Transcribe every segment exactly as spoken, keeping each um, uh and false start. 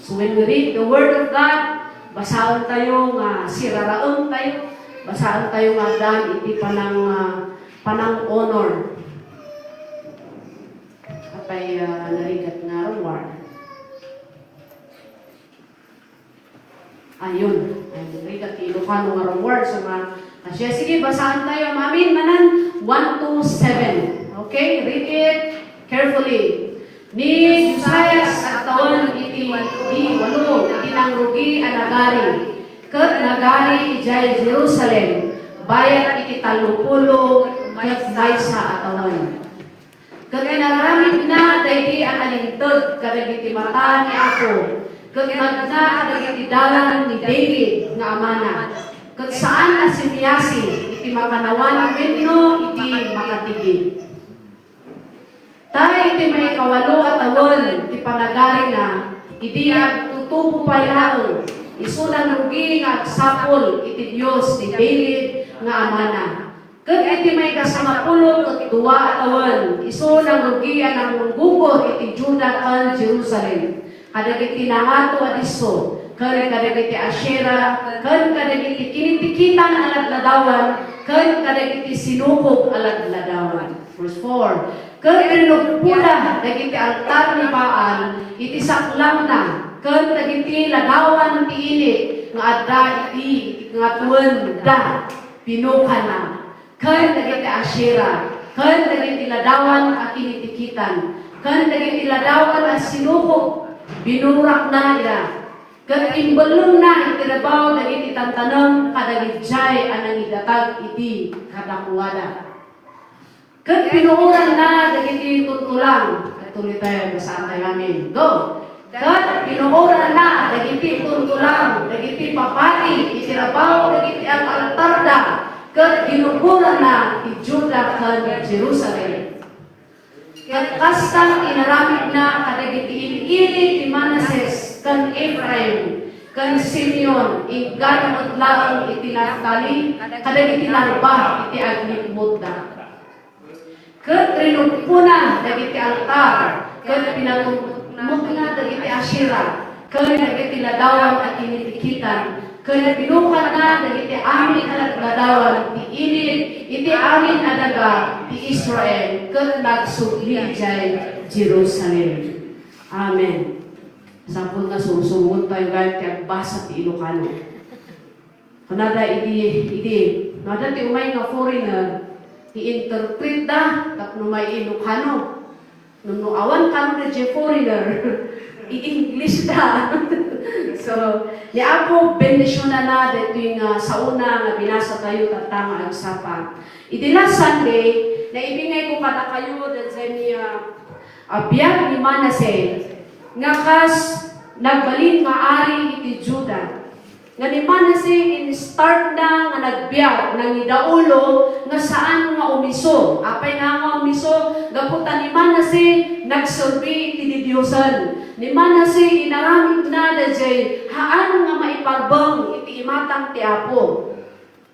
So when we read the Word of God, basaentayo nga siraraemtayo, basaentayo nga addaan iti panang, ah, panang-honor. Apay, ah, narigat nga rumor. Ayun. Ay, narigat ti Ilocano nga rumor. So, nga, ah, siya, sige, basaentayo. Amin, manen, one to seven. Okay? Read it carefully. Ni Josias agtawen iti di walo iti nangrugi a nagari, ket nagari idiay Jerusalem, bayat iti tallopulo ket maysa a tawen. Ket inaramidna daydi a nalinteg kadagiti mata ni Apo, ket nagna kadagiti dalan ni David nga amana, ket saan a simiasi iti makanawan wenno iti makatigid. Ta iti maikawalo a tawen ti panagarina, idi agtutubo pay laeng, isu nangrugi nga agsapul iti Dios ni David nga amana. Ket iti maikasangapulo ket dua a tawen, isu nangrugi a nangnunggukor iti Juda ken Jerusalem. Kadagiti nangato a disso, ken kadagiti Asherah, ken kadagiti kinitikitan a ladladawan, ken kadagiti sinukob a ladladawan. Verse four, ket rinugpona dagiti altar ni Baal iti saklangna, ken dagiti ladawan ti init nga adda iti ngatoenda, pinukana. Ken dagiti Asherah, ken dagiti ladawan a kinitikitan, ken dagiti ladawan a sinukob, binurakna ida. Ket imbellengna iti rabaw dagiti tantanem kadagijay a nangidatag iti kadakuada. Ket pinuoranna dagiti tultulang. Agtuloy tayo, basaan tayo, amin. Go! Ket pinuoranna dagiti tultulang, dagiti papadi, iti rabaw dagiti al-altarda, ket ginukoranna ti Juda ken Jerusalem. Ket kasta ti inaramidna kadagiti il-ili ti Manases ken Efraim ken Simeon, inggana met laeng iti Naftali kadagiti narba iti agnikmutda. Ket rinugpona dagiti altar, ket pinatumokna dagiti Asherah, ken dagiti ladawan a kinitikitan, ket binukanna dagiti amin a ladawan ti init iti amin a daga ti Israel, ket nagsubli idiay Jerusalem. Amen. Sapul nga sursuroten tayo gayam ti agbasa ti Ilocano. Kunada idi, idi, no adda ti umay nga foreigner, i-interpret da tapno mai-Ilocano. No, no awan Kano daydiay foreigner, i-English da. So, ni Apo bendisionana daytoy nga saona nga binasa tayo tatta nga agsapa. Idi last Sunday, naibingayko kadakayo daydiay ni, ah, a biag ni Manasseh nga kas nagbalin nga ari iti Juda. Nga ni Manasseh, in-start na nga nagbiag, nangidaulo, nga saan nga umiso. Apay nga nga umiso? Gapu ta ni Manasseh nagserbi iti didiosen. Ni Manasseh, inaramidna daydiay haan nga maiparbeng iti imatang ti Apo.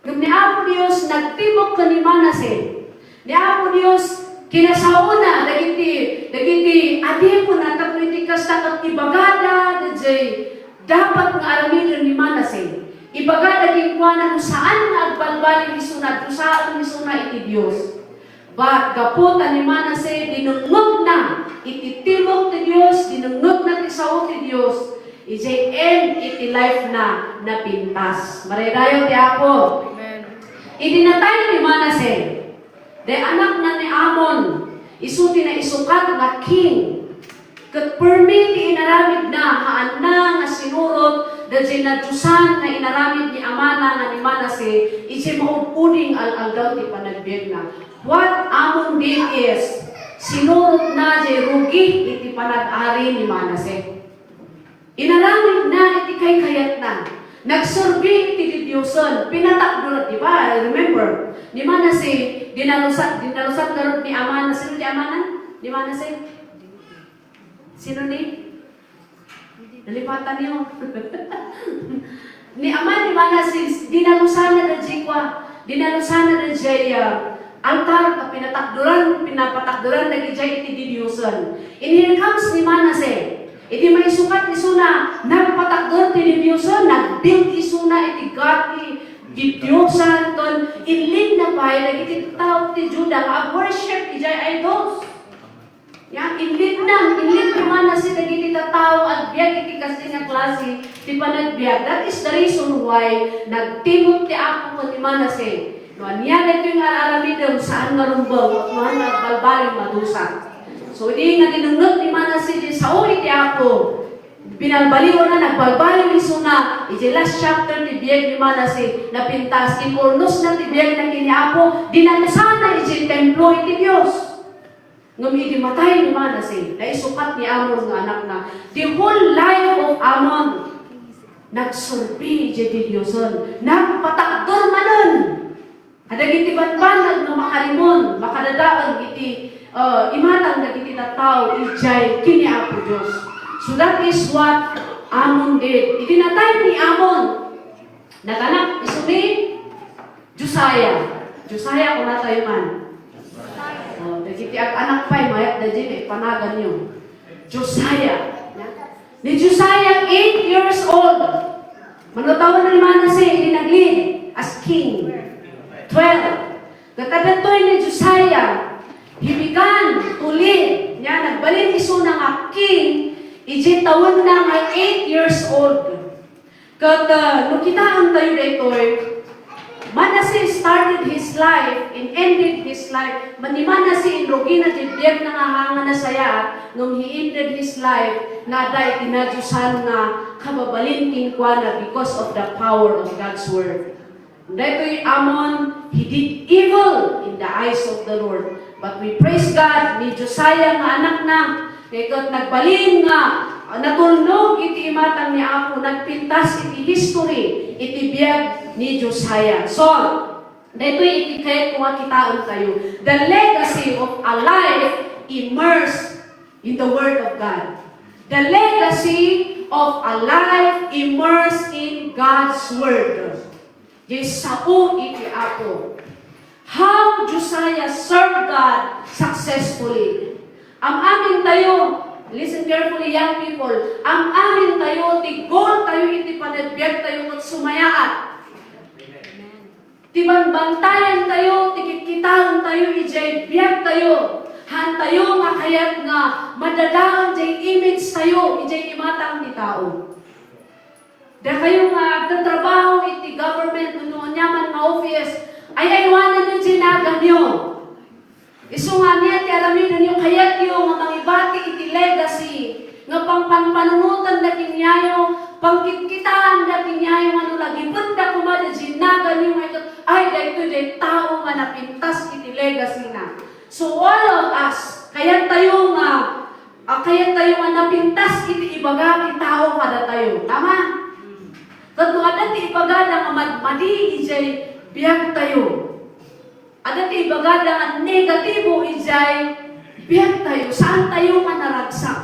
Ngem ni Apo Dios nagtibuk ken ni Manasseh. Ni Apo Dios kinasaona dagiti, dagiti adiponna tapno iti kasta ket ibagada daydiay dapat nga aramiden ni Manasseh. Ibagada kenkuana no saan nga agbalbaliw isuna, dusaen isuna iti Dios. But gapu ta ni Manasseh, dinengngegna iti timok ti Dios, dinengngegna ti sao ti Dios, idiay end iti life na, napintas. Marayrayaw ti Apo. Amen. Idi natay ni Manasseh, day anakna ni Amon, isu ti naisukat nga king. Ket permi ti inaramidna, haanna nga sinurot daydiay nadiosan nga inaramid ni amana nga ni Manasseh, idiay maud-uding al-aldaw ti panagbiagna. What Amon did is, sinurotna diay rugi iti panag-ari ni Manasseh. Inaramidna iti kaykayatna. Nagserbi iti didiosen, pinatakdor, di ba? I remember, ni Manasseh, dinalusan, dinalusan ngarud ni amana. Sino ti amana? Ni Manasseh? Sino ni? Nalipatan niyo. Ni ama ni Manasseh, dinalusanna daydiay kua, dinalusanna daydiay, ah, altar, ta pinatakdoran, pinapatakdoran dagijay iti didiosen. And here comes ni Manasseh. Iti maisukat isuna, Ket ti didiosen, nag-build isuna iti godly didiosan, ken inlidna pay dagiti tao ti Juda nga ag-worship idiay idols. Nia, inlidna, inlid ni Manasseh dagiti tattao agbiag iti kasdi nga klase ti panagbiag. That is the reason why nagtimut ti Apo ken ni Manasseh. No ania daytoy nga ar-aramidem, saan nga rumbeng, no saan nga agbalbaliw, madusa. So, idi nga dinengngeg ni Manasseh ti sao iti Apo, binalbaliwna, nagbalbaliw isuna, iti last chapter ti biag ni Manasseh, napintas, inurnosna ti biagna ken ni Apo, dinadusana iti templo iti Dios. Ngem idi matay ni Manasseh, naisukat ni Amon nga anakna. The whole life of Amon, nagserbi iti didiosen, nagpatakder manen. Kadagiti banbanag nga makarimon, makadadael iti, uh, imatang dagiti tattao idiay ken ni Apo Dios. So that is what Amon did. Iti natay ni Amon, naganak isu ni Josiah. Josiah, kunatayo man. Oh, dagiti ag-anak pay, mayat da dyan eh, panaganyo. Josiah. Ni Josiah, eight years old. Mano tawen ni Manasseh, idi nag-lead as king? Twelve. Ket adtoy ni Josiah, he began to lead. Nia, nagbalin isuna nga king, iti tawenna nga eight years old. Ket, ah, no kitaentayo daytoy, Manasseh started his life and ended his life. Ni Manasseh, inrugina ti biagna nga haan nga nasayaat, ngem he ended his life nga adda iti nadiosan nga kababalin kenkuana because of the power of God's word. Daytoy Amon, he did evil in the eyes of the Lord. But we praise God, ni Josiah nga anakna, nga ket nagbalin nga, ah, natulnog iti imatang ni Apo, nagpintas iti history, iti biag ni Josiah. So, daytoy iti kayatko nga kitaentayo. The legacy of a life immersed in the Word of God. The legacy of a life immersed in God's Word. Diay sao iti Apo. How Josiah served God successfully. Am-amintayo, listen carefully, young people, am-amintayo ti goal tayo iti panagbiagtayo ket sumayaat. Ti banbantayantayo, ti kitkitaentayo idiay biagtayo. Haantayo nga kayat nga madadael diay image tayo idiay imatang ti tao. Dakayo nga agtatrabaho iti government wenno aniaman nga office, ay-aywananyo ti naganyo. Isu nga ania ti aramidenyo, kayatyo nga mangibati iti legacy nga pangpanpanunoten da kenyayo, pangkitkitaan da kenyayo, nga no lagipenda koma da diay naganyo nga iket, ay, daytoy diay tao nga napintas iti legacy na. So all of us, kayattayo nga Ah, kayattayo nga napintas iti ibaga ti tao kadatayo. Tama? Ket no adda ti ibagada nga madmadi idiay biagtayo, adda ti ibagada nga negatibo idiay biagtayo, saantayo nga naragsak.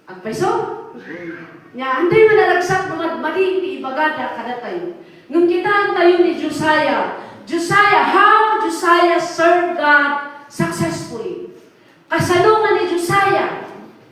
Agpayso? Nia, antayo nga naragsak no madmadi iti ibagada kadatayo. Ngem kitaentayo ni Josiah. Josiah, how Josiah served God successfully. Kasano nga ni Josiah,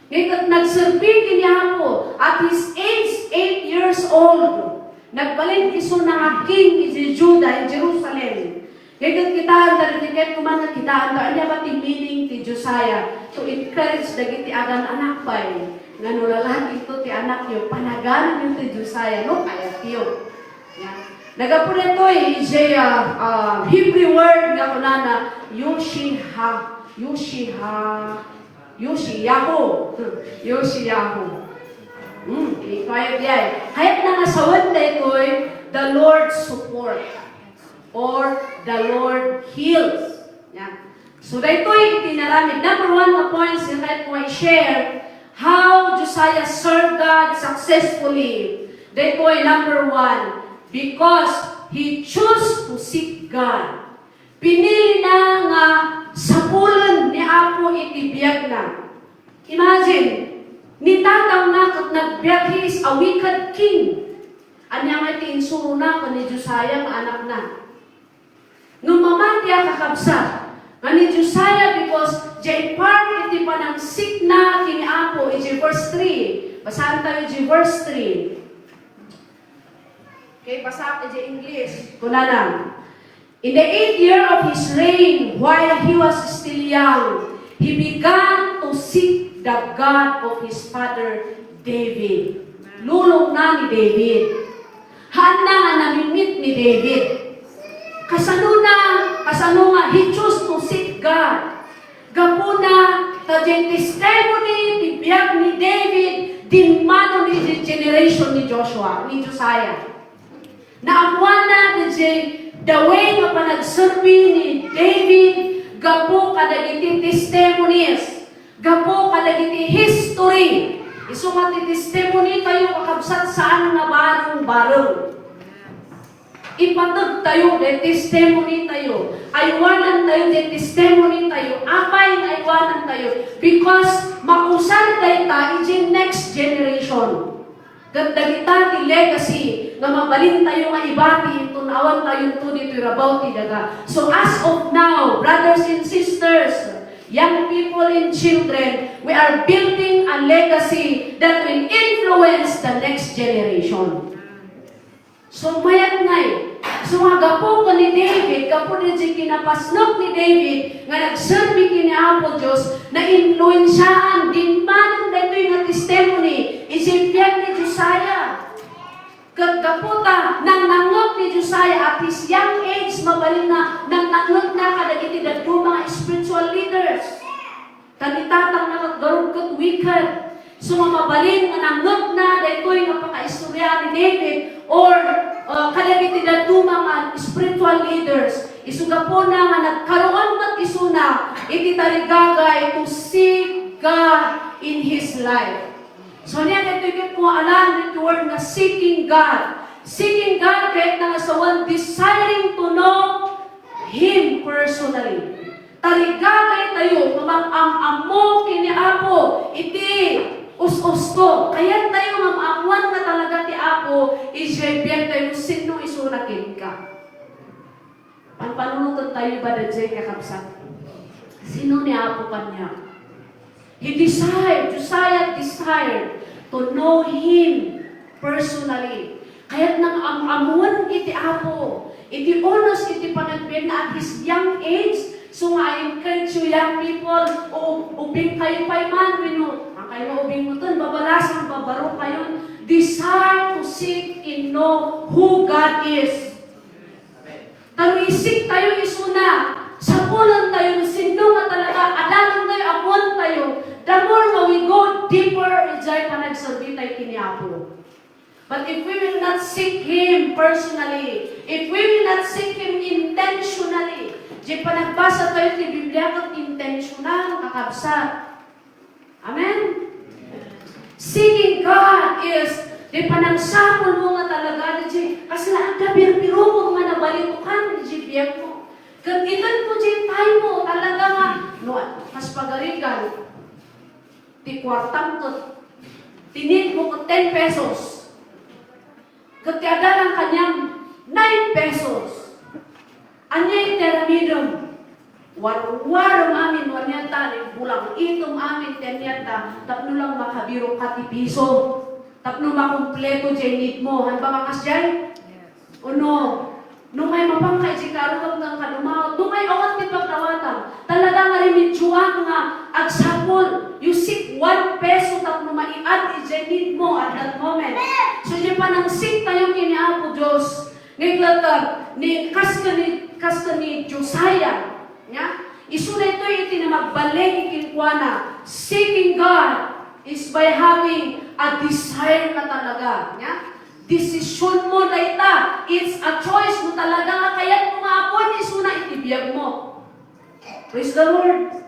nga ket nagserbi ken ni Apo at his age, eight years old, nagbalin isuna nga king iti Juda, iti Jerusalem. Nga ket kitaen, dagiti ket kuman nga kitaen, ta ania ba ti meaning ti Josiah? To encourage dagiti agan-anak pay, nga no lalaki ito ti anakyo, panaganyo ti Josiah, no? Kayatyo. Yan. Naggapu daytoy idiay, ah, ah, Hebrew word nga kunana, Yoshiha, Yoshiha, Yoshiyahu. Yoshiyahu. Hmm, ikaw ay biyay. Kayatna nga sawen daytoy, the Lord support or the Lord heals. Yan. So, daytoy iti inaramid. Number one nga points nga kayatko nga i-share, how Josiah served God successfully. Daytoy, number one, because he chose to seek God. Pinilina nga sapulen ni Apo iti biagna. Imagine, ni tatangna ket nagbiag, he is a wicked king. Ania nga iti insurona ken ni Josiah nga anakna? No mamati a kakabsat, Nga ni Josiah, because jay part iti panangsikna ken ni Apo, iti verse three. Basaan tayo iti verse three. Okay, basa iti English. Kunana, "In the eighth year of his reign, while he was still young, he began to seek the God of his father David." Lulong na ni David. Haanna nga namimmit ni David. Kasano na, kasano nga he chose to seek God? Gapuna, ta diay testimony ti biag ni David, dimmano iti generation ni Joshua, ni Josiah. Naammoanna diay the way nga panagserbi ni David gapu kadagiti testimonies, gapu kadagiti history. Isu nga ti testimony tayo, kakabsat, saan nga bareng-bareng. Ipateg tayo diay testimony tayo. Aywanan tayo diay testimony tayo. Apay nga aywanan tayo? Because mausar dayta iti next generation. Ket dagita ti legacy nga mabalin tayo nga ibati inton awan tayo ditoy rabaw ti daga. So as of now, brothers and sisters, young people and children, we are building a legacy that will influence the next generation. So, mayat ngay. So, nga gapu ken ni David, gapu diay kinapasnek ni David nga nagserbi ken ni Apo Dios, naimpluensiaan, dimmanen daytoy nga testimony iti biag ni Josiah. Ket gapu ta nangnangngeg ni Josiah at his young age, mabalinna nangnangngegna kadagiti dadduma nga spiritual leaders. Ta ni tatangna ket garud ket wicked. So, nga mabalin nga nangngegna daytoy nga pakaistorya ni David or, uh, kadagiti dadduma nga spiritual leaders. Isu gapuna nga nagkaroon met isuna iti tarigagay to seek God in his life. So, niya daytoy ket kung alam iti word nga seeking God. Seeking God, kayatna nga sawen, desiring to know Him personally. Tarigagay tayo nga mag-am-ammo ken ni Apo iti us-usto. Kayat tayo nga maammoan nga talaga ti Apo idiay biag tayo. Sinno isuna kenka? Panpanunoten tayo ba daydiay, kakabsat? Sinno ni Apo kaniak? He desired, Josiah desired to know Him personally. Kayatna nga am-ammoen iti Apo, iti unos iti panagbiagna at his young age. So nga, I encourage you, young people, o-, ubing kayo pay man, wenno, ang kayo ubing mo ton, babalasan, babaro kayo. Desire to seek and know who God is. Ta no isik tayo isuna, sapulen tayo no sinno nga talaga, adalan tayo, ammoan tayo, the more nga we go deeper idiay panagserbi tayo ken ni Apo. But if we will not seek Him personally, if we will not seek Him intentionally, di panagbasa tayo ti Biblia ket intentional, kakabsat. Amen? Seeking God is di panagsapulmo nga talaga, di kasla adda birbirokon nga nabalitokan di biagmo. Ket itedmo di time mo talaga nga, no, kas pagarigan, ti kuartam ket ti need mo ket ten pesos. Ket ti adalan kaniam, nine pesos. Ania iti aramidem? Warwarem amin no aniatta, bulang item amin ti aniatta, tapno lang makabirok ka ti piso. Tapno makumpleto diay need mo. Haan ba nga kasdiay? Yes. O no? No may mapanka iti karukam kang kadumaot, no may awan ti pagdawatam, talaga nga remedyoak nga agsapul. You seek one peso tapno maiad idiay need mo at that moment. So, di panagsik tayo ken ni Apo Dios. Nga iklatag ni, kas ken ni, kas ken ni Josiah, nia? Isu daytoy iti namagbaligi kenkuana. Seeking God is by having a desire na talaga, nia? Desisyon mo dayta. It's a choice mo talaga nga kayat mo nga ammoen isuna iti biag mo. Praise the Lord.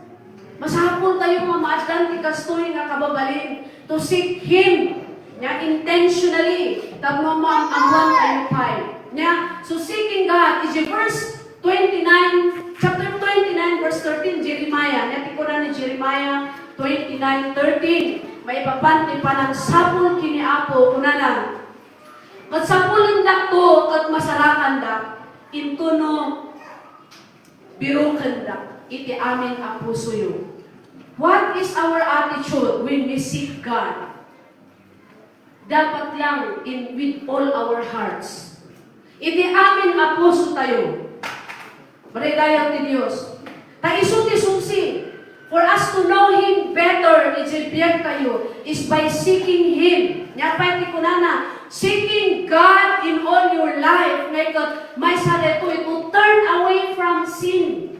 Masapul tayo nga maaddan ti kastoy nga kababalin to seek Him, nia, intentionally, tapno maam-ammoan tayo pay. Nia, so seeking God is the verse twenty-nine, chapter twenty-nine, verse thirteen, Jeremiah. Nia, ti kuna ni Jeremiah twenty-nine thirteen. Maipapan ti panagsapul ken ni Apo, kunana, ket sapulendakto ket masarakandak, intono birokenda. iti amin a pusoyo. What is our attitude when we seek God? Dapat lang in with all our hearts. Iti amin a puso tayo. Madaydayaw ti Dios. Ta isu ti susi. For us to know Him better, iti biag tayo is by seeking Him. Nia pay ti kunana, seeking God in all your life. Ngay ket maysa daytoy to turn away from sin.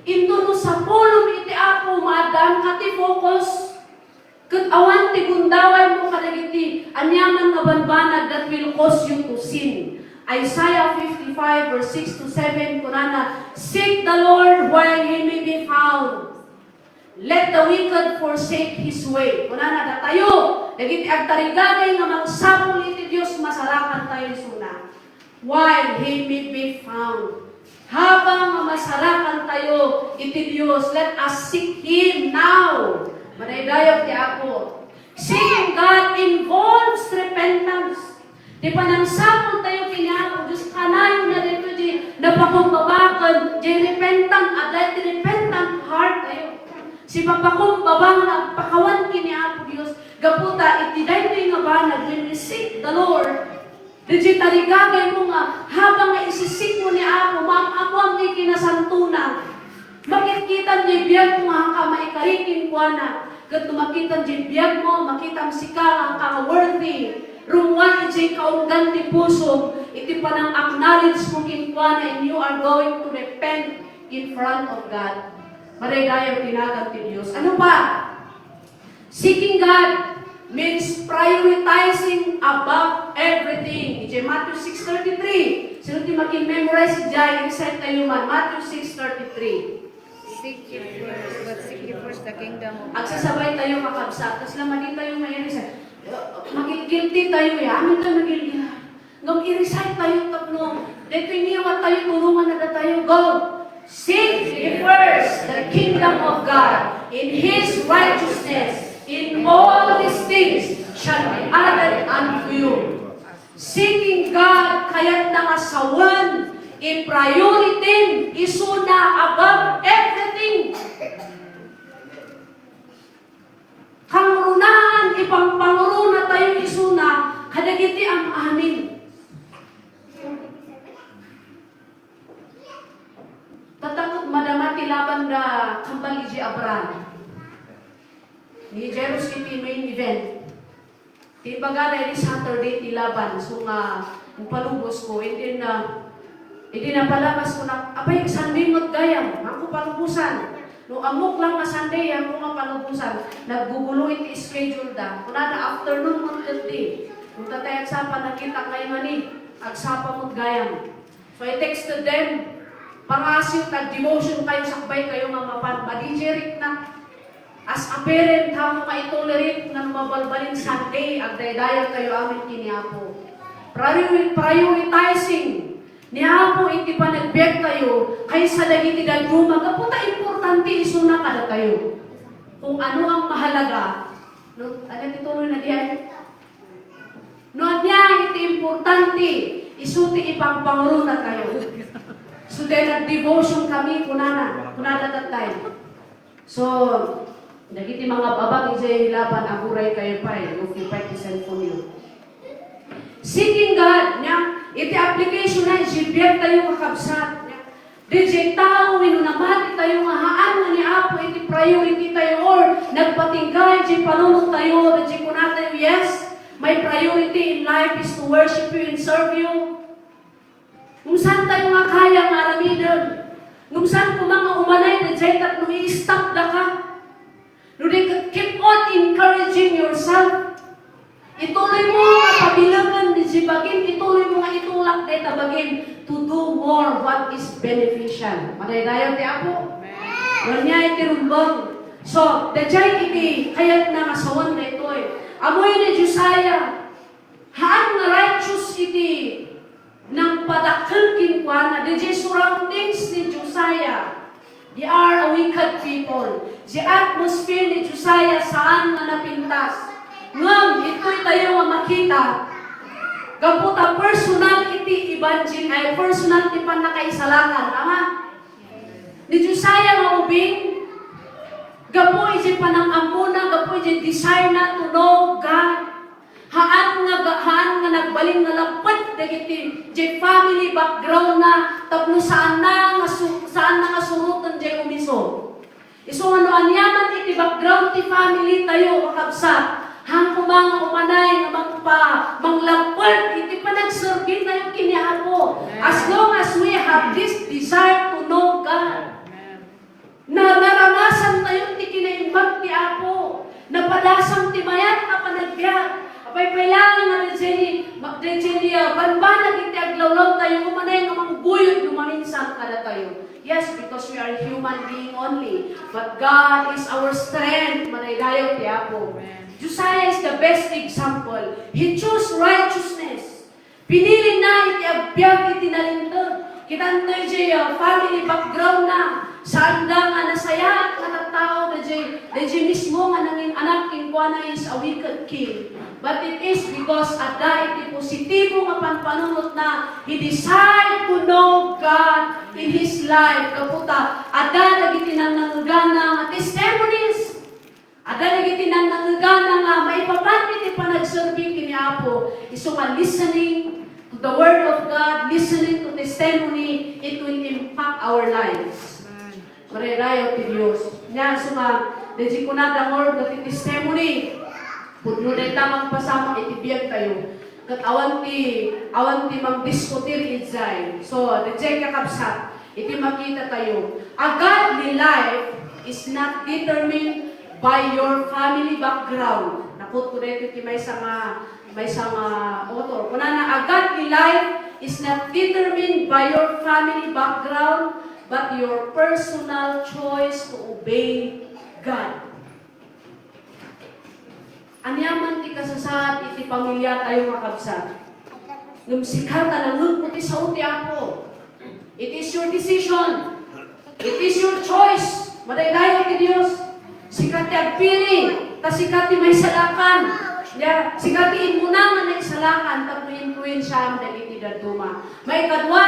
Inton no sapulom iti Apo, maaddaanka ti focus. Ket awan ti gundawaymo kadagiti aniaman nga banbanag that will cause you to sin. Isaiah fifty-five verse six to seven, kunana, "Seek the Lord while he may be found. Let the wicked forsake his way." Kunana, datayo, dagiti agtarigagay nga mangsapul iti Dios, masarakan tayo isuna. While he may be found. Habang nga masarakan tayo iti Dios, let us seek Him now. Madaydayaw ti Apo. Seeking God involves repentance. Ti panangsapul tayo ken ni Apo Dios, kanayon na dito di napakumbabakan, di repentant, adda ti repentant heart tayo. Sipapakumbaba nga agpakawan ken ni Apo Dios, gapu ta iti daytoy nga banag, when we seek the Lord, Daydiay tarigagaymo nga habang nga isisik mo ni Apo, maam-ammoan ti kinasantona. Makitkitan diay biagmo nga sika maikari kenkuana. Ket no makitan diay biagmo, makitam sika nga sika worthy. Rummuar idiay kaunggan ti pusom, iti panang-acknowledge mo kenkuana, and you are going to repent in front of God. Madaydayaw ti nagan ti Dios. Ano pa? Seeking God means prioritizing above everything. Idiay Matthew six thirty-three. Sino ti makin-memorize idiay? I-recite tayo man. Matthew six thirty-three. Seek ye first, but seek ye first the kingdom of God. Agsasabay tayo, kakabsat. Kasla madi tayo nga i-recite. Magil-, guilty tayo, ya. Amin tayo magil-, Ngem i-recite tayo tapno daytoy ngiwat tayo, tulongan na datayo. Go! Seek ye first the kingdom of God and His righteousness, and all these things shall be added unto you. Seeking God, kayatna nga sawen, i-priority isuna above everything. Kangrunaan, ipangpanguruna tayo isuna kadagiti am-amin. Tatta ket madama ti Laban da kambal idiay Abraham. Ni Jairus iti main event. Ti imbagana idi Saturday ti Laban, so nga, impalubosko, and then, ah, idi napalabas ko na, "Apay, Sunday met gayam, haanko palubosan. No ammok lang nga Sunday, haanko nga palubosan." Naggugulo iti schedule da. Kunada, "Afternoon met ketdi." Kunta tay agsapa, nakita ngay mani, agsapa met gayam. So I texted them, "Pangasiw ta devotion kayo, sakbay kayo nga mapan, ma-D J Rick na." As a parent, haanko nga itolerate nga no mabalbalin Sunday, agdaydayaw tayo amin ken ni Apo. Priori-, prioritizing ni Apo iti panagbiag tayo kaysa dagiti dadduma. Gapu ta importante isuna kadatayo. Kung ano ang mahalaga, no, ano ti tuloy na diyan? No ania iti importante, isu ti ipangpanguruna tayo. So, then, nag-devotion kami, kunana, kunana that time. So, dagiti mangab-abang idiay Laban, aguray kayo pay, occupy ti cellphone yo. Seeking God, nia, iti application na, idiay biag tayo, kakabsat, nia. Daydiay tao wenno namati tayo nga haan nga ni Apo iti priority tayo or nagpatingga iti panunot tayo, daydiay kuna tayo, "Yes, my priority in life is to worship you and serve you." Ngem saan tayo nga kaya nga aramiden? Ngem saan koma nga umanay daydiay tapno i-stop daka? No di ket, keep on encouraging yourself. Ituloy mo nga pabilegen daydiay bagim, ituloy mo nga itulak dayta bagim to do more what is beneficial. Madaydayaw ti Apo. Amen. Wen nia iti rumbeng. So, daydiay iti kayatna nga sawen daytoy. Ammoyo ni Josiah, haan nga righteous iti nangpadakkel kenkuana. Daydiay surroundings ni Josiah, they are a wicked people. Diay atmosphere ni Josiah, saan nga napintas. Ngem, ditoy tayo nga makita, gapu ta personal iti evangelist, ay, personal ti pannakaisalakan. Tama? Ni Josiah nga ubing, gapu iti panangammona, gapu iti desire na to know God, haan nga, haan nga nagbalin nga lapped dagiti, diay family background na, tapno saan na nga su-, saan na nga suroten diay umiso. Isu nga no aniaman iti background ti family tayo, kakabsat, haan koma nga umanay nga mangpa-, manglapped iti panagserbi tayo ken ni Apo. Amen. As long as we have this desire to know God, Amen. Na naranasan tayo ti kinaimbag ti Apo. Napadasam ti mayat a panagbiag. Apay pay laeng nga daydiay ni, ma-, daydiay ni, ah, banbanag iti aglawlaw tayo, umanay nga mangguyod no maminsan kadatayo. Yes, because we are human being only. But God is our strength. Madaydayaw ti Apo. Amen. Josiah is the best example. He chose righteousness. Pinilina iti agbiag iti nalinteg. Kitanto iti, ah, family background na. Saanda nga nasayaat nga tattao daydiay, daydiay mismo nga nangin-anak kenkuana is a wicked king. But it is because adda iti positibo nga panpanunotna, he decide to know God in his life. Gapu ta, adda dagiti nannangegana nga testimonies. Adda dagiti nannangegana nga maipapan iti panagserbi ken ni Apo. Isu nga listening to the Word of God, listening to testimony, it will impact our lives. Amen. Madaydayaw ti Dios. Nia, isu nga, daydi kunada nga Word nga ti testimony. Pudno dayta nga agpasamak iti biag tayo. Ket awan ti, awan ti mangdiskutir idiay. So, daydiay kakabsat, iti makita tayo, a godly life is not determined by your family background. Nakutko daytoy ti maysa nga, maysa nga author. Kunana, a godly life is not determined by your family background, but your personal choice to obey God. Aniaman ti kasasaad iti pamiliatayo nga kabsat. Ngem sika ta nangegmo ti sao ti Apo. It is your decision. It is your choice. Madaydayaw ti Dios. Sika ti agpili. Ta sika ti maisalakan. Ya, sika ti immuna nga naisalakan tapno impluensiaam dagiti dadduma. Maikadua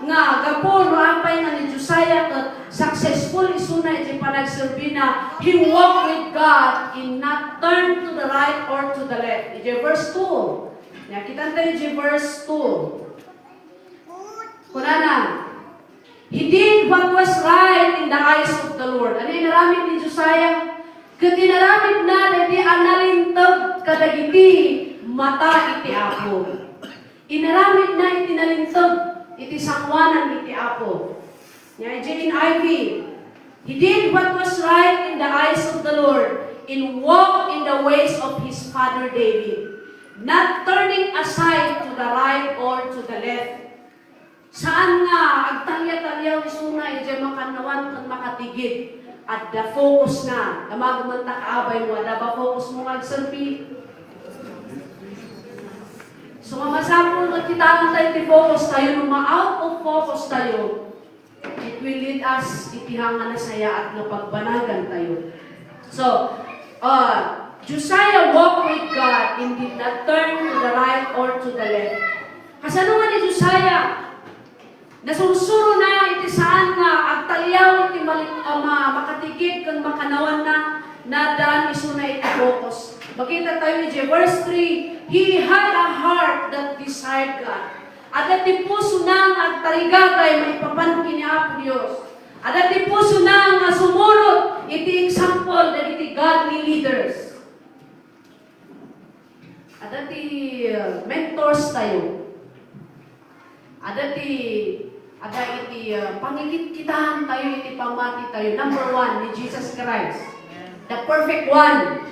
nga gapu no apay nga ni Josiah ket successful isuna iti panagserbina, he walked with God and not turned to the right or to the left. Iti verse two. Nakita tayo iti verse two. Kunana, he did what was right in the eyes of the Lord. Ania inaramid ni Josiah? Ket inaramidna daydi a nalinteg kadagiti mata iti Apo. Inaramidna iti nalinteg iti sangoanan iti Apo. Nia, iti N I V, he did what was right in the eyes of the Lord, and walked in the ways of his father David, not turning aside to the right or to the left. Saan nga agtalya-talyaw isuna idiay makannawan ken makatigid. Adda focus na. Damag man ta kaabay mo, adda ba focus mo nga agserbi? So, nga masapul nga kitaan tayo ti focus tayo, no ma-out of focus tayo, it will lead us iti nga nasayaat nga pagbanagan tayo. So, uh, Josiah walked with God and did not turn to the right or to the left. Kasano nga ni Josiah? Nasursurona iti saan nga agtalyaw iti mali-, a ma-, makatigid ken makanawanna, naddaan isuna iti focus. Makita tayo iti verse three, he had a heart that desired God. Adda ti pusona nga agtarigagay maipapan ken ni Apo Dios. Adda ti pusona nga sumurot iti example dagiti godly leaders. Adda ti, uh, mentors tayo. Adda ti, adda iti, uh, pangikitkitaan tayo iti pammati tayo. Number one, ni Jesus Christ. The perfect one.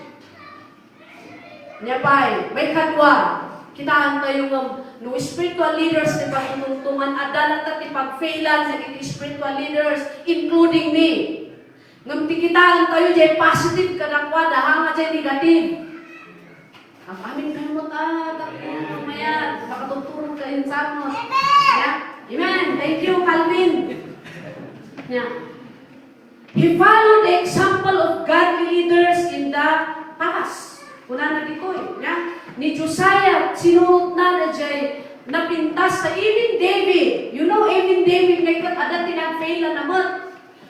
Nia pay, maikadua, kitaan tayo nga no spiritual leaders ti pagtutungtongan, adda latta ti pagfailan dagiti spiritual leaders, including me. Ngem ti kitaan tayo, diay positive kadakuada, haan nga diay negative. Amin kayo mo ta, tapno mamaya, makatuturo kayo sa mo. Yeah? Amen. Thank you, Calvin. Yeah. He followed the example of godly leaders in the past. Kunana ditoy, yeah? Ni Josiah, sinurotna na diay napintas ta even David. You know, even David, nga ket adda ti nagfailan a met.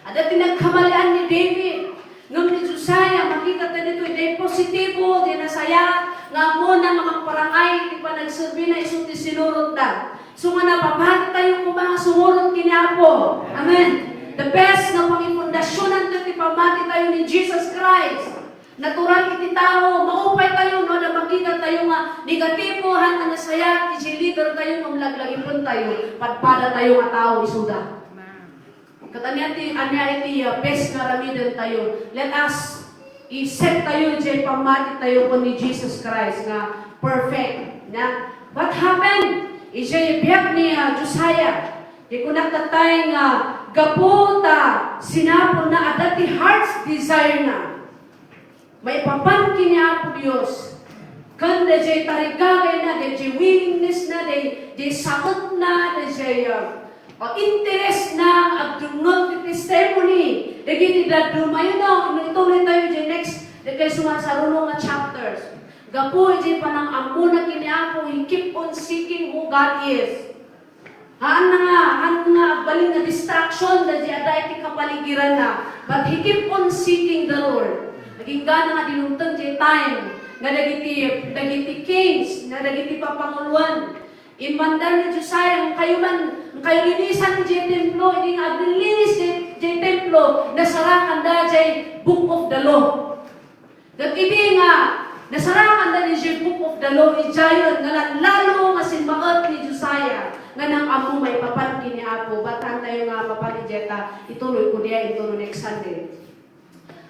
Adda ti nagkamalian ni David. Ngem ni Josiah, makita ta ditoy, diay positibo, diay nasayaat, nga ammona nga mangparangay iti panagserbina isu ti sinurotda. So nga napapati tayo koma nga sumurot ken ni Apo. Amen. The best nga pangipundasionan ti pammati tayo ni Jesus Christ. Natural iti tao, maupay tayo no adda makita tayo nga negatibo, haan nga nasayaat iti leader tayo, ngem laglagipen tayo, padpada tayo nga tao isuda. Ket ania ti, ania iti, uh, best nga aramiden tayo? Let us i-set tayo diay pammati tayo ken ni Jesus Christ nga perfect. Na, what happened? Idiay biag ni, uh, Josiah. Di kunak tatay nga gapu ta sinapulna, adda ti heart's desire na. Maipapan ken ni Apo Dios. Ken daydiay tarigagayna, daydiay willingness na, day, day saketna, daydiay, ah, ah, interest na, agdengngeg ti testimony. Dagiti dadduma, you know, no, ituloy tayo diay next, dagiti sumasaruno nga chapters. Gapu iti panang-ammona ken ni Apo, he keep on seeking who God is. Haan na nga, haan nga agbalin nga distraction daydiay adda iti kapaligiranna. But he keep on seeking the Lord. Nagingga na nga dinumteng diay time nga dagiti, dagiti kings, nga dagiti papanguloan. Inmandar ni Josiah, "Inkayo man, inkayo linisan diay templo." Idi nga aglilinis diay, diay templo, nasarakanda diay Book of the Law. Ket idi nga nasarakanda diay Book of the Law, idiayen nga lallalo nga simmaet ni Josiah nga nang-ammo maipapan ken ni Apo. But haan tayo nga mapan idiay ta ituloy ko diay into no next Sunday.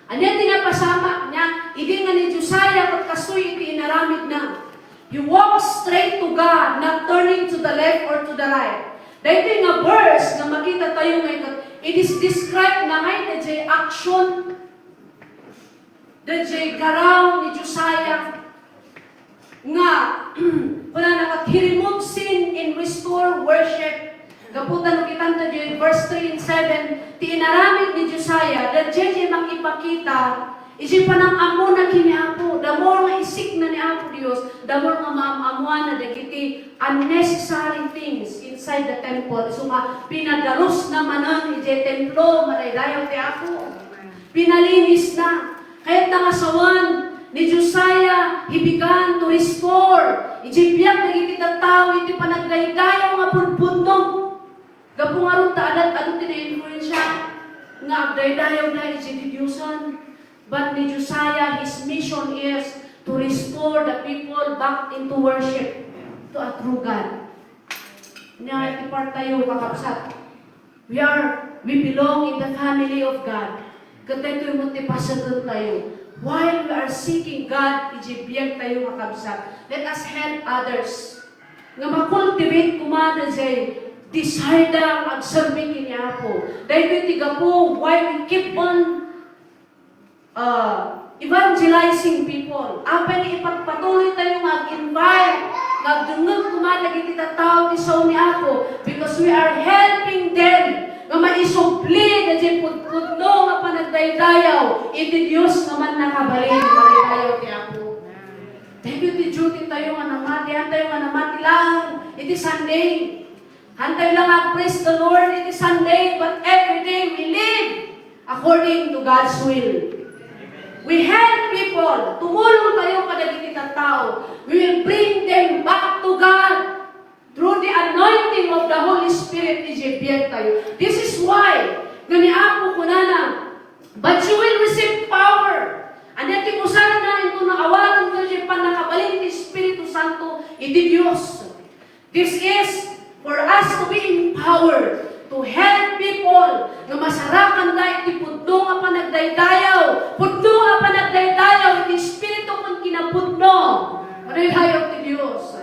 Ania ti napasamak niya? Idi nga ni Josiah ket kastoy iti inaramidna, he walks straight to God, not turning to the left or to the right. Daytoy nga verse nga makita tayo nga ket, it is described na ngay daydiay action daydiay garaw ni Josiah nga, kunana ket, he removed sin and restore worship. Gapu ta no kitanto diay verse three and seven, ti inaramid ni Josiah, daydiay diay mangipakita, idiay panang-ammona ken ni Apo, the more nga isikna ni Apo Dios, the more nga maam-ammoanna dagiti unnecessary things inside the temple. Isu nga pinadalosna manen idiay templo, madaydayaw ti Apo. Pinalinisna. Kayatna nga sawen ni Josiah, he began to restore iti biag dagiti tattao iti panagdaydayaw nga pudpudno. Gapu ngarud ta adda, adu ti nainfluensya nga agdaydayawda iti didiosen. But ni Josiah, his mission is to restore the people back into worship to a true God. Nia, iti part tayo, kakabsat. We are, we belong in the family of God. Ket daytoy met ti paseten tayo. While we are seeking God, iti biag tayo, kakabsat, let us help others. Nga ma-cultivate koma daydiay desire da nga agserbi ken ni Apo. Daytoy ti gapu why we keep on uh, evangelizing people. Apay nga ipagpatuloy tayo nga ag-invite, nga agdengngeg koma dagiti tattao ti sao ni Apo, because we are helping them nga maisubli daydiay pudpudno nga panagdaydayaw iti Dios nga mannakabalin, madaydayaw ti Apo. Daytoy ti duty tayo nga namati, haan tayo nga namati laeng iti Sunday. Haan tayo lang ag-praise the Lord iti Sunday, but every day we live according to God's will. We help people. Tumulong tayo kadagiti tattao. We will bring them back to God through the anointing of the Holy Spirit iti biag tayo. This is why nga ni Apo kunana, "But you will receive power." Ania ti usanna? Intono awatenyo ti pannakabalin ti Espiritu Santo iti Dios. This is for us to be empowered to help people nga masarakanda iti pudno nga panagdaydayaw, pudno nga panagdaydayaw iti espiritu ken kinapudno. Madaydayaw ti Dios.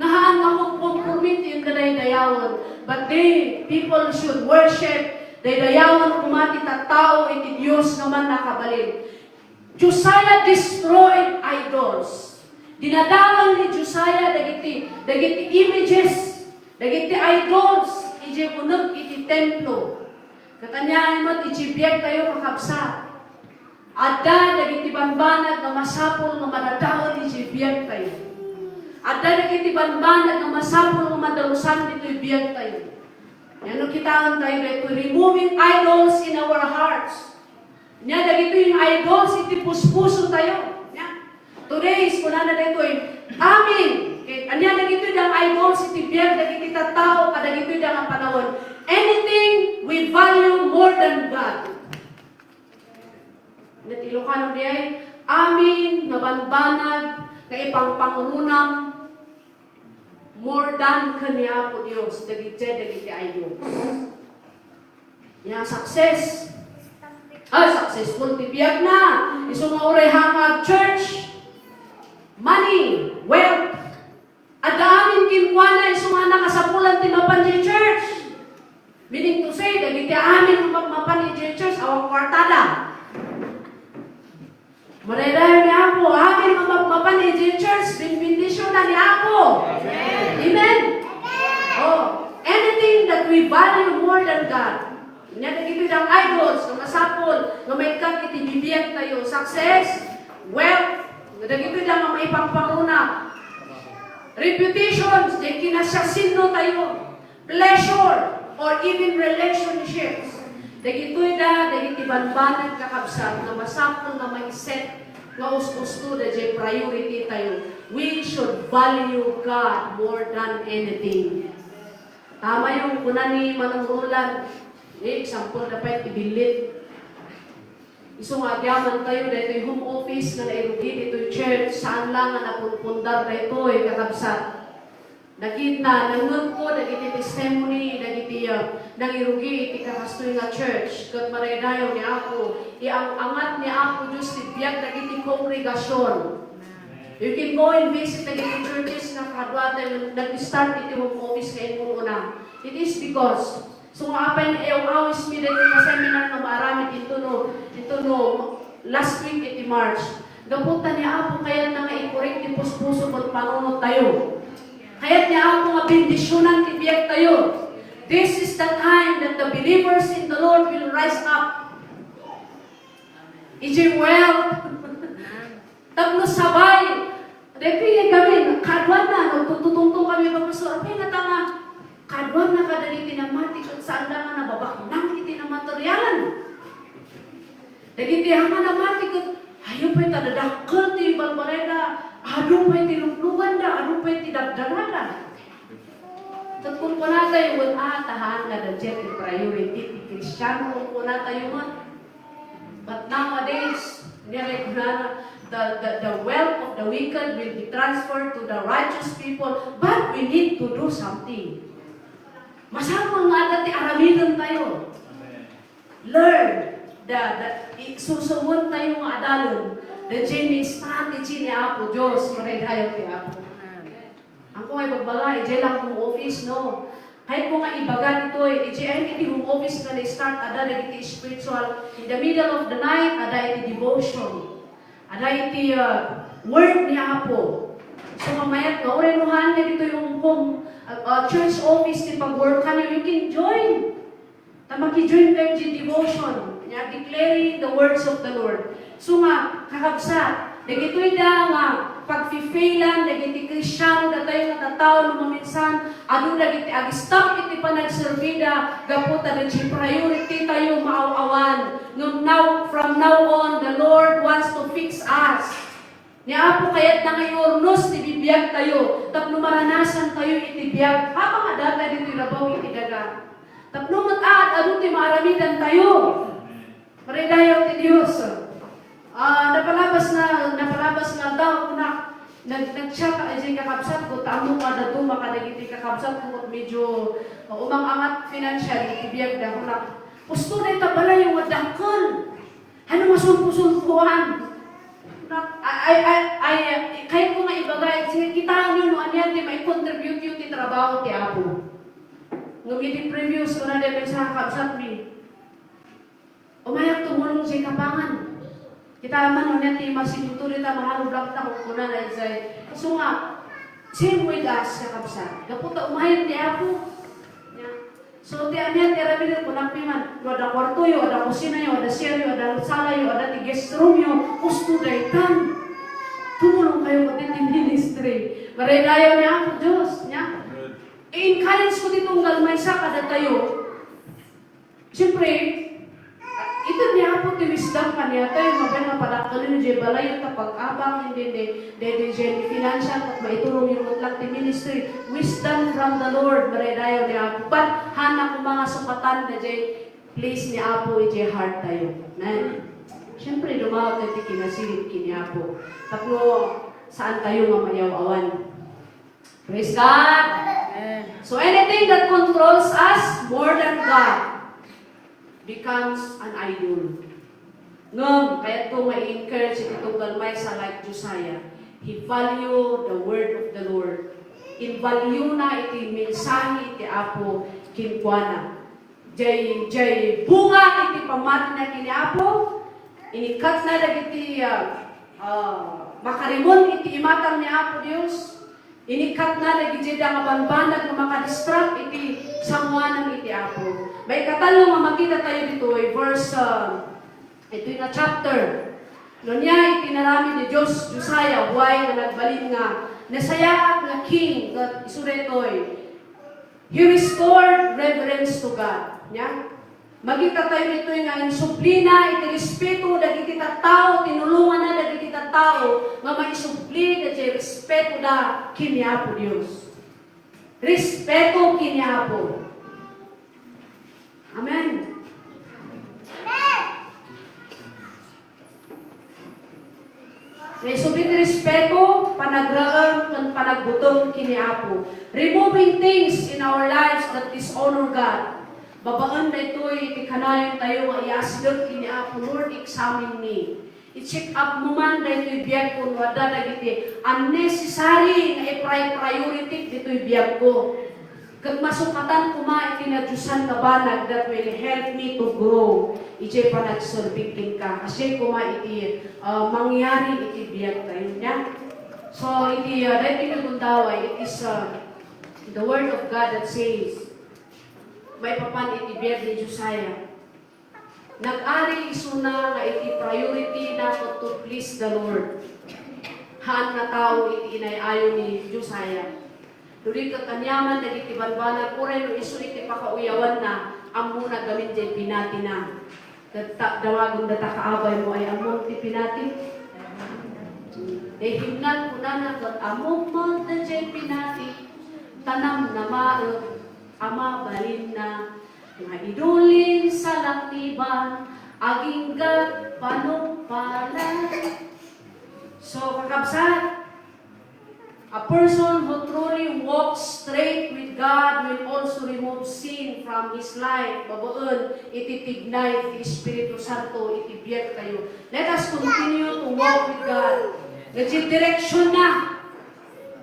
Nga haan nga konforme ti daydayawen, but they, people should worship, daydayawen koma ti tattao iti Dios nga mannakabalin. Josiah destroyed idols. Dinadael ni Josiah dagiti, dagiti images, dagiti idols, idiay uneg iti templo. Ket ania met iti biag tayo, kakabsat? Adda dagiti bambanag nga masapul nga madadael iti biag tayo. Adda dagiti bambanag nga masapul nga madalusan ditoy biag tayo. Ania no kitaentayo daytoy, removing idols in our hearts. Ania dagitoy nga idols iti puspusotayo. Ania? Today is kunana daytoy, amin. Ket ania dagitoy nga idols iti biag dagiti tattao kadagitoy nga panawen? Anything we value more than God. Ket Ilocano diay, amin nga banbanag nga ipangpangrunam more than ken ni Apo Dios, dagiti, dagiti idols. Ania, success. Ah, successful ti biagna. Isu nga uray hangag church, money, wealth. Adda amin kenkuana isu nga nakasapulan ti mapan idiay church. Meaning to say, dagiti amin nga mapan idiay church, awan kuartada. Madaydayaw ni Apo, amin nga mapmapan idiay church, benbendisionan ni Apo. Amen. Amen? Oh, anything that we value more than God. Ania dagitoy nga idols nga masapul nga maikkat iti bibiagtayo, success, wealth, nga dagitoy nga maipangpangruna, reputations, diay kinasiasinnotayo, pleasure, or even relationships. Dagitoy da, dagiti banbanag, kakabsat, nga masapul nga maiset nga us-usto da jay priority tayo. We should value God more than anything. Tama yung kuna ni Manong Roland, eh, example da pay ti billit. Isu nga agyaman tayo, daytoy home office nga nairugi ditoy church, saan lang nga napunpundar daytoy, kakabsat. Nakita, nangngegko dagiti testimony, dagiti, ah, nangirugi iti kakastoy nga church, ket madaydayaw ni Apo, iang-angat ni Apo Dios ti biag dagiti kongregasyon. You can go and visit dagiti churches nga kaduatayo nag-start iti home office nga immun-una. It is because So nga apay nga aw-awis mi daytoy nga seminar nga maaramid intono, intono last week iti March. Gapu ta ni Apo kayatna nga ikorek ti puspuso ken panunot tayo. Kayat ni Apo nga bendisionan ti biag tayo. This is the time that the believers in the Lord will rise up. Idiay wealth. Tapno sabay, daytoy kami, kaduana, nagtututungtong kami, Pastor, apay nga ta nga, kaduana kadagiti namati ket saan da nga nababaknang iti namaterialan. Dagiti nga namati ket, ayo pay ta dadakkel ti balbareda, adu pay ti luklukanda, adu pay ti dagdagada. Ket kunkunatayo met, "Ah, ta haan nga da ket ti priority ti Kristiano," kunkunatayo met. But nowadays, nire-, kunana, the, the, the wealth of the wicked will be transferred to the righteous people, but we need to do something. Masapul nga adda ti aramiden tayo. Learn the, the, i-, susuwon tayo nga adalon the genuine strategy ni Apo Dios, madaydayaw ti Apo. Amen. Ang ko nga ibagbaga, idiay lang home office, no? Kayatko nga ibaga ditoy, idiay iti home office nga na-start, adda dagiti spiritual. In the middle of the night, adda iti devotion. Adda iti, uh, word ni Apo. So, mamayat nga, uray no haan nga ditoy home, home, uh, uh, church office ti pag-workanyo, you can join. Ta makijoin kayo iti devotion, nia, declaring the words of the Lord. So nga, kakabsat, dagitoy da nga pagfifailan dagiti Kristiano, datayo nga tattao no maminsan, adu dagiti ag-stop iti panagserbida, gapu ta dagiti priority tayo maaw-awan. Ngem now, from now on, the Lord wants to fix us. Ni Apo kayatna nga iurnos ti bibiag tayo tapno maranasan tayo iti biag. Apay nga adda tayo ditoy labaw iti daga. Tapno met aad adu ti maaramidan tayo. Madaydayaw ti Dios. Ah, napalabas nga, napalabas nga aldaw, kunak, nag-, nag-chat idiay kakabsatko, ta ammok nga adda dumakes dagiti kakabsatko ket medyo, ah, umang-angat financially iti biagda, kunak. Usto dayta balayo nga dakkel. Ano masulpo-sulpoan? Ay, ay, ay, ay, kayatko nga ibaga, sige, kitaenyo no ania ti maikontribute yo ti trabaho ti Apo. Ngem iti previous, kuna daytoy sa kakabsatmi, umayak tumulong sa kapangan. Kita man, no ania ti masibuto dita, maharublak ta, kunana idiay. So nga, same with us, kakabsat. Gapu ta umayak ti Apo. Nia. So, ti ania ti aramiden, kunak man, no adda kuartoyo, adda kusinayo, adda C R yo, adda salayo, adda ti guest room yo, usto daytan. Tumulong kayo iti ministry. Madaydayaw ni Apo Dios, nia? Amen. I-encourage ko ti tunggal maysa kadatayo. Siyempre, ited ni Apo ti wisdom kaniatayo, mabalin nga padakkelen idiay balayyo ta pag-abang, hindi, hindi, hindi, hindi, hindi, financial, ket maiturongyo met laeng ti ministry. Wisdom from the Lord, maraydayaw ni Apo. But, haanna koma nga sukatan daydiay place ni Apo idiay heart tayo. Amen. Siyempre, dumawat tayo ti kinasirib ken ni Apo. Tapno, saan tayo nga mayaw-awan. Praise God! Amen. So anything that controls us more than God becomes an idol. Ngem, kayatko nga i-encourage iti tunggal maysa like Josiah. He value the word of the Lord. Invaluena iti mensahe ti Apo kenkuana. Jay, jay bunga iti pammatina ken ni Apo, inikkatna dagiti, ah, ah, makarimon iti imatang ni Apo Dios, inikkatna dagiti dayta nga banbanag nga makadistract iti sangoanan iti Apo. Maikatallo nga makita tayo ditoy, verse, ah, itoy nga chapter. No nia iti inaramid ni Dios, Josiah, why nga nagbalin nga nasayaat nga king, ket isu daytoy, He restored reverence to God. Nia? Makita tayo ditoy nga insublina iti respeto dagiti tattao, tinulonganna dagiti tattao nga maisubli dagiti respetoda ken ni Apo Dios. Respeto ken ni Apo. Amen. Naisubli ti respeto, panagraem, ken panagbuteng ken ni Apo. Removing things in our lives that dishonor God. Babaen daytoy iti kanayon tayo nga iasdek ken ni Apo, "Lord, examine me." I-check up mo man daytoy biagko no adda dagiti unnecessary nga i-pri-, priority ditoy biagko. Ket masukatan koma iti nadiosan nga banag that will help me to grow idiay panagserbi kenka. Kasdiay koma iti, ah, mangyari iti biag tayo, nia? So, iti, ah, daytoy nga gundaway, it is, ah, the word of God that says, maipapan iti biag ni Josiah. Nag-ari isuna nga iti priority na ket to please the Lord. Haan nga tao iti inay-ayo ni Josiah. Duri ket aniaman dagiti banbanag, uray no isu iti pakauyawanna, ammona gamin diay pinatina. Ket ta-, damagen data kaabay mo ay ammom ti pinati? Daydi himnan kunana ket ammom met daydiay pinati, ta namnamaek a mabalinna. Nga idulin salakniban, agingga panungpalan. So, kakabsat, a person who truly walks straight with God will also remove sin from his life. Babaen iti tignay ti Espiritu Santo iti biag tayo. Let us continue to walk with God. Nga di direksyon na.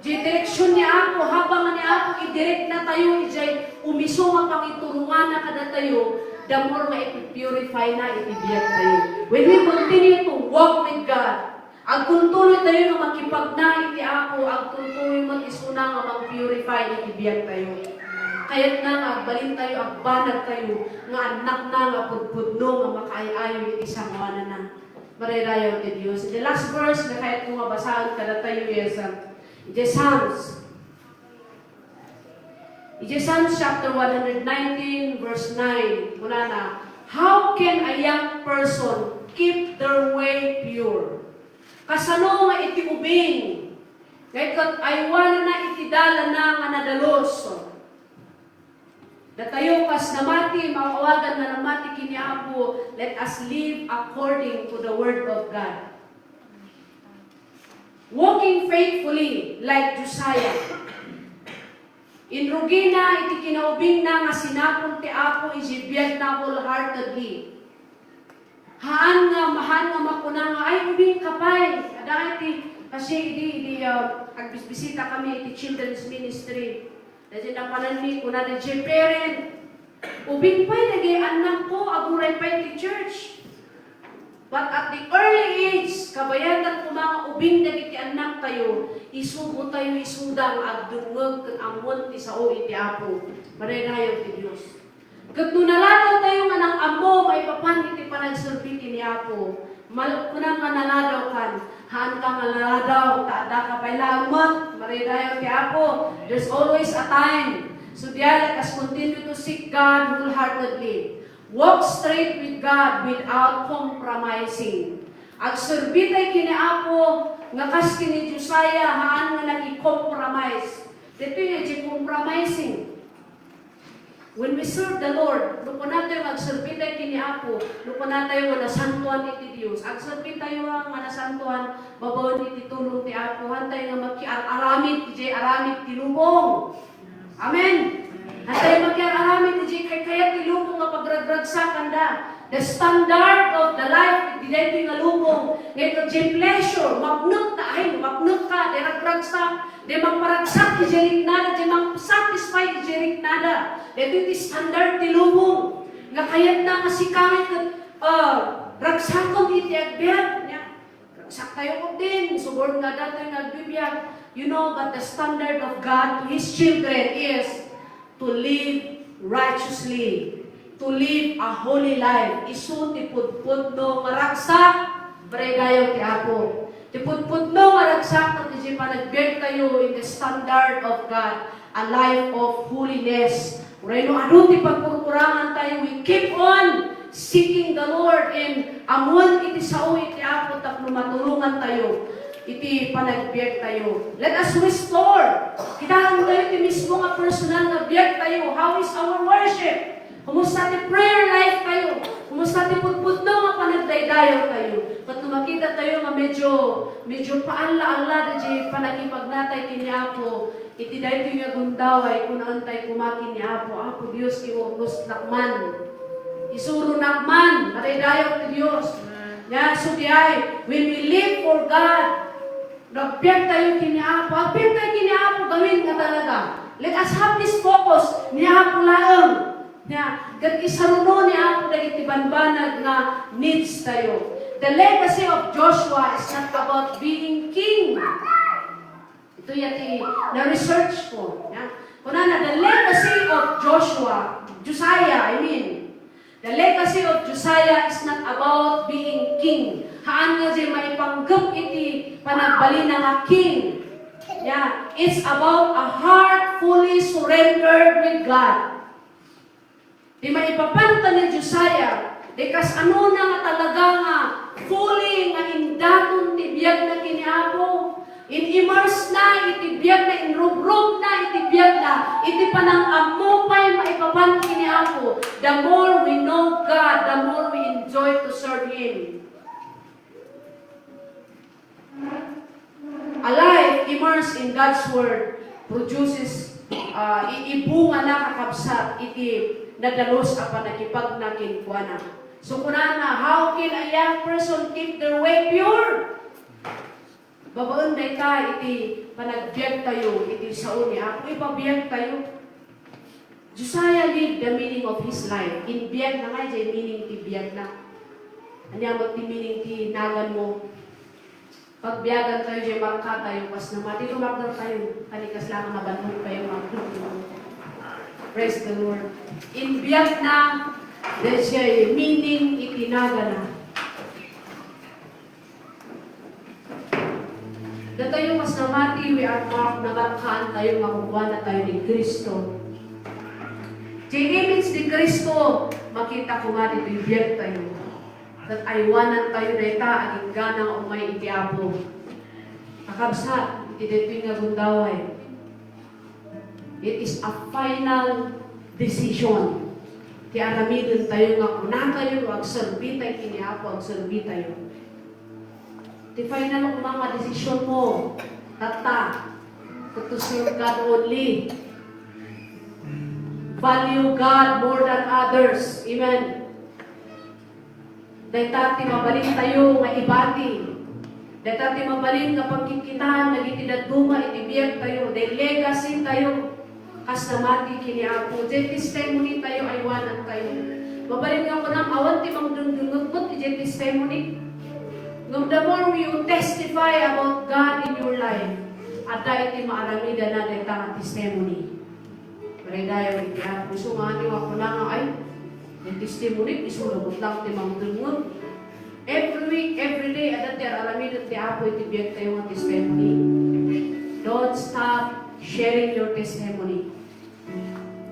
Di direksyon ni Apo, habang ni Apo, idirect na tayo, ijay umiso nga pangituronganna kadatayo, the more nga ipipurify na iti biag tayo. When we continue to walk with God, agtuntuloy tayo nga makipagna iti Apo, agtuntuloy man isuna nga mag-purify iti biag tayo. Kayatna nga agbalin tayo, agbanag tayo, nga annakna nga pudpudno nga makaay-ayo iti sangoananna. Marayrayaw ti Dios. In the last verse nga kayatko nga basaen kadatayo is, uh, Idiay Psalms. Idiay Psalms chapter one hundred nineteen, verse nine. Kunana, "How can a young person keep their way pure?" Kasano nga iti ubing nga ket aywananna iti dalana nga nadalus? Datayo kas namati, maawagan nga namati ken ni Apo, let us live according to the word of God. Walking faithfully like Josiah. Inrugina iti kinaubingna nga sinapul ti Apo iti biagna wholeheartedly. Haan nga, haan nga makuna nga, "Ay, ubing ka pay." Adda iti, kasi idi, idi, ah, agbisbisita kami iti children's ministry. Daydi napananmi, kuna daydi parent, "Ubing pay dagiti annakko, aguray pay ti church." But at the early age, kabayatan koma nga ubing dagiti annak tayo, isugo tayo isuda nga agdengngeg ken ammoen ti sao iti Apo. Marayrayaw ti Dios. Ket no naladaw tayo nga nang-ammo maipapan iti panagserbi ken ni Apo, mal-, kunam nga naladaw kan, haanka nga naladaw, ta addaka pay laeng met, marayrayaw ti Apo. There's always a time So, diay, let us continue to seek God wholeheartedly. Walk straight with God without compromising. Agserbi tayo ken ni Apo nga kas ken ni Josiah, haan nga nag-compromise. Daytoy nga di compromising. When we serve the Lord, no kunatayo nga agserbi tayo ken ni Apo, no kunatayo nga nasantoan iti Dios, agserbi tayo nga nasantoan babaen iti tulong ti Apo, haantayo nga makiar-aramid iti aramid ti lubong. Amen. Haantayo makiar-aramid iti kaykayat ti lubong nga pagragragsakanda. The standard of the life iti daytoy nga lubong, nga iti pleasure, mapnekta, ay, mapnekka, di ragragsak, di mangparagsak iti riknada, di mang-satisfy iti riknada. Daytoy ti standard ti lubong. Nga kayatna nga sika ket, ah, ragsakem iti agbiag. Nia, ragsak tayo ketdin, subong nga adda tayo nga agbibiag. You know, but the standard of God to His children is to live righteously, to live a holy life. Isu ti pudpudno nga ragsak, pagdaydayaw ti Apo. Ti pudpudno nga ragsak ket iti panagbiag tayo in the standard of God, a life of holiness. Uray no adu ti pagkurkurangan tayo, we keep on seeking the Lord and ammoen iti sao iti Apo tapno matulongan tayo iti panagbiag tayo. Let us restore. Kitaen tayo ti mismo nga personal nga biag tayo. How is our worship? Kumusta ti prayer life tayo? Kumusta ti pudpudno nga panagdaydayaw tayo? Ket no makita tayo nga medyo, medyo paalla-alla daydiay panagipagna tayo ken ni Apo, iti daytoy nga gundaway, kunaen tayo koma ken ni Apo, "Apo Dios, iurnosnak man. Isuronak man." Pagdaydayaw ti Dios. Nia, isu diay, when we live for God, agbiag tayo ken ni Apo. Agbiag tayo ken ni Apo, gawin nga talaga. Let us have this focus, ni Apo laeng. Nia, ket isaruno ni Apo dagiti banbanag nga needs tayo. The legacy of Joshua is not about being king. Ito ya ti na-research ko. Nia, kunana, the legacy of Joshua, Josiah, I mean, the legacy of Josiah is not about being king. Haan nga diay maipanggep iti panagbalina nga king. Nia, it's about a heart fully surrendered with God. Ti maipapan ken ni Josiah, di kasano na nga talaga nga fully nga indaton ti biagna ken ni Apo. In-immerse na iti biagna, inrubrubna iti biagna, iti panang-ammo pay maipapan ken ni Apo. The more we know God, the more we enjoy to serve Him. A life immersed in God's Word produces, ah, i-, ibungana, kakabsat, iti nadalus a pannakipagna kenkuana. So, kunana, "How can a young person keep their way pure?" Babaen dayta iti panagbiag tayo iti sao ni Apo, ipabiag tayo. Josiah lived the meaning of his life. Inbiag na nga, diay meaning ti biag na. Ania met ti meaning ti nagan mo? Pagbiagan tayo, diay marka tayo, kas namati, lumakder tayo. Kani kasla nga nabannog tayo, magdugdug. Praise the Lord. Inbiag na, diay meaning iti nagan na. Datayo kas namati, we are marked, namarkaan tayo nga kukuana tayo ni Cristo. Ti image ni Cristo, makita ko nga ditoy biag tayo. Ket aywanan tayo dayta aginggana nga umay iti Apo. Kakabsat, iti daytoy nga gundaway. It is a final decision. Ti aramiden tayo nga kuna tayo no agserbi tayo ken ni Apo, agserbi tayo. Ti final koma nga decision mo, tatta, to serve God only. Value God more than others. Amen. Dayta ti mabalin tayo nga ibati. Dayta ti mabalin nga pagkitkitaan dagiti dadduma iti biag tayo, dayta legacy tayo. Kas namati ken ni Apo, diay testimony tayo, aywanan tayo. Mabalin nga kunam, awan ti mangdengdengngeg met idiay testimony. Ngem the more you testify about God in your life, adda iti maaramidana dayta nga testimony. Pagdaydayaw iti Apo. Isu nga ania nga kuna nga, ay, ti testimony, isu laeng ti mangdengngeg. Every week, every day, adda ti ar-aramiden ti Apo iti biag tayo nga testimony. Don't stop sharing your testimony.